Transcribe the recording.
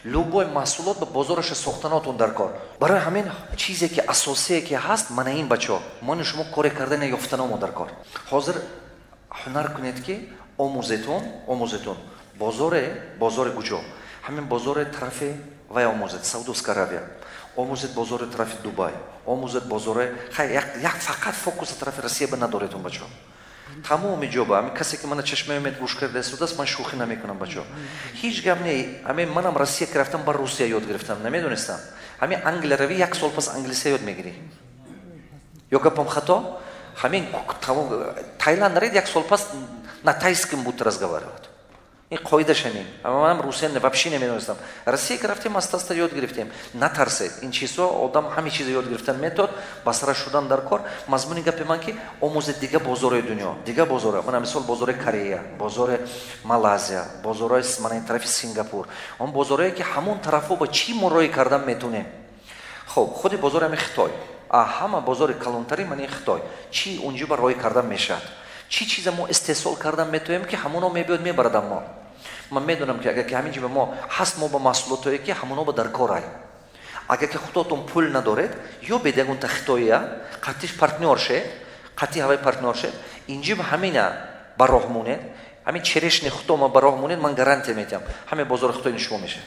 Любой маҳсулот ба бозораша сохтанотун дар кор. Барои ҳамин чизе ки асосие ки ҳаст, мана ин, бачаҳо, мони шумо коре кардана ёфтаномо дар кор. Ҳозир ҳунар кунед, ки омӯзетун, омӯзетун бозоре, бозори куҷо? Ҳамин бозори тарафи вай омӯзед, Саудовская Аравия омӯзед, бозори тарафи Дубай омӯзед, бозори хай як, фақат фокуса тарафи Россия ба надоредун, бачаҳо. Тамоми ҷоба ҳамин касе ки мана Чашмаи Умед гӯш карда истодааст, ман шӯхӣ намекунам, бачаҳо, ҳеҷ гап не. Ҳамин манам Россия ки рафтам, ба Русия ёд гирифтам, намедонистам. Ҳамин Англия равӣ, як сол пас англисия ёд мегирӣ. Ё гапам хато? Ҳамин Таиланд наред, як сол пас на тайском будут разговаривать. Ин қоидаша ҳамин. Манам русия вообще намедонистам. Россия ки рафтем, аста аста ёд гирифтем. Натарсед, ин чизҳо одам ҳамин чиза ёд гирифтан метод ба сара шудан дар кор. Мазмуни гапи ман ки омӯзед дига бозорои дунё, дига бозоро. Мана мисол, бозори Корея, бозори Малайзия, бозорои мана ин тарафи Сингапур, он бозорое ки ҳамон тарафҳо ба чӣ мо роҳӣ кардан метонем. Хоб, худи бозори ҳами Хитой, а ҳама бозори калонтари мана ин Хитой, чӣ унҷо ба роҳӣ кардан мешавад, чӣ чиза мо истеҳсол кардан метавонем, ки ҳамоно мебиёд, мебарадам мо. Ман медонам, ки агар ки ҳамин ҷиба мо ҳаст, мо ба маҳсулотое ки ҳамоно ба дар корай. Агар ки худотон пул надоред, ё бед ягонта хитоия, қатиш партнёр шед, қатъи ҳавай партнёр шед, инҷиба ҳамина ба роҳ монед, ҳамин черешни худома ба роҳ монед, ман гарантия метиҳам, ҳаме бозори Хитой шумо мешавад.